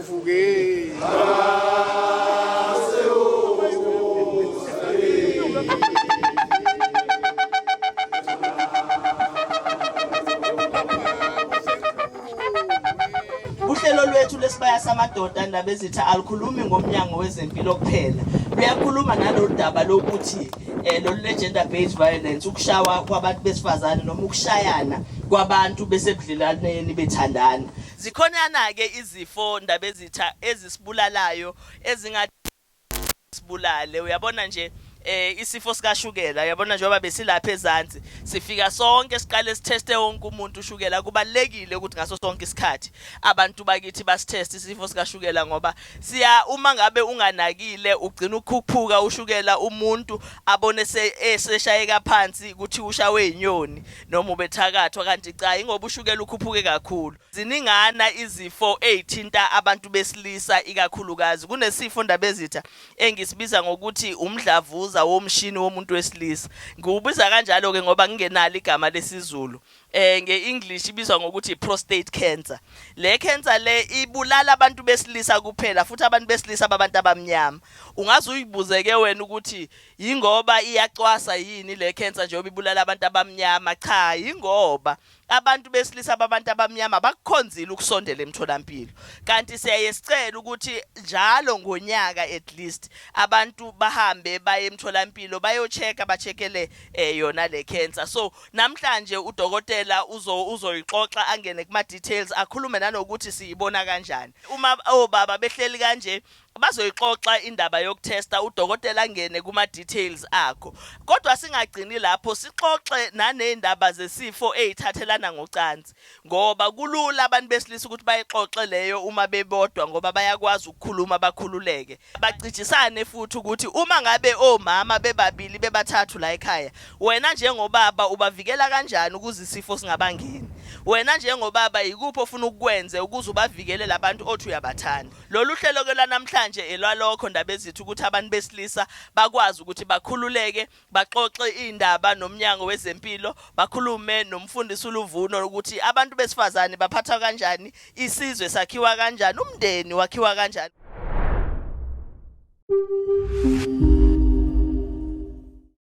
Uvuke. Uhlelo lwethu lesibaya samadoda Ndabezitha alukhulumi ngomnyango wezempilo kuphela. Luyakhuluma nalolu daba lokuthi lolu le-gender based violence, ukushawa kwabantu besifazane noma ukushayana kwabantu besebudlelwaneni bethandana. Zikhonana-ke izifo Ndabezitha ezisibulalayo ezinga sibulale. Uyabona nje isifo sikashukela, uyabona njengoba besilapha ezansi sifika sonke siqale sitheste wonke umuntu ushukela. Kubalekile ukuthi ngaso sonke isikhathi abantu bakithi basitheste isifo sikashukela, ngoba siya uma ngabe unganakile ugcina ukukhuphuka ushukela, umuntu abone eseshayeka phansi ukuthi ushawe inyoni noma ubethakathwa, kanti cha, ingoba ushukela ukhuphuke kakhulu. Ziningana izifo ezithinta abantu besilisa, ikakhulukazi kunesifo Ndabezitha engisibiza ngokuthi umdlavuza womshini womuntu wesilisa. Ngiwubiza kanjalo ke ngoba ngingenalo igama lesiZulu. Nge-English ibizwa ngokuthi prostate cancer. Le cancer le ibulala abantu besilisa kuphela, futhi abantu besilisa babantu abamnyama. Ungaze uyibuze ke wena ukuthi yingoba iyacwasa yini le cancer njengoba ibulala abantu abamnyama? Cha, yingoba abantu besilisa babantu abamnyama bakukhonzile ukusondela emtholampilo. Kanti siyaye sicela ukuthi njalo ngonyaka at least abantu bahambe baye emtholampilo bayo-check-a, ba-check-ele yona le cancer. So namhlanje udokotela uzoyixoxa, angene kuma details, akhulume nanokuthi siyibona kanjani. Uma obaba behleli kanje bazoyixoxa indaba yokuthesta, udokotela angene kuma details akho. Kodwa singagcini lapho, sixoxe nanezindaba zesifo ezithathelana ngocansi, ngoba kulula abantu besilisa ukuthi bayixoxe leyo uma bebodwa, ngoba bayakwazi ukukhuluma bakhululeke, bacijisane futhi ukuthi uma ngabe omama bebabili bebathathu la ekhaya, wena njengobaba ubavikela kanjani ukuze isifo singabangeni? Wena njengobaba yikuphi ofuna ukukwenze ukuze ubavikele labantu othi uyabathanda? Lolu hlelo ke lwanamhlanje elwalokho Ndabezitha, ukuthi abantu besilisa bakwazi ukuthi bakhululeke, baxoxe indaba nomnyango wezempilo, bakhulume nomfundisi uLuvuno ukuthi abantu besifazane baphathwa kanjani, isizwe sakhiwa kanjani, umndeni wakhiwa kanjani.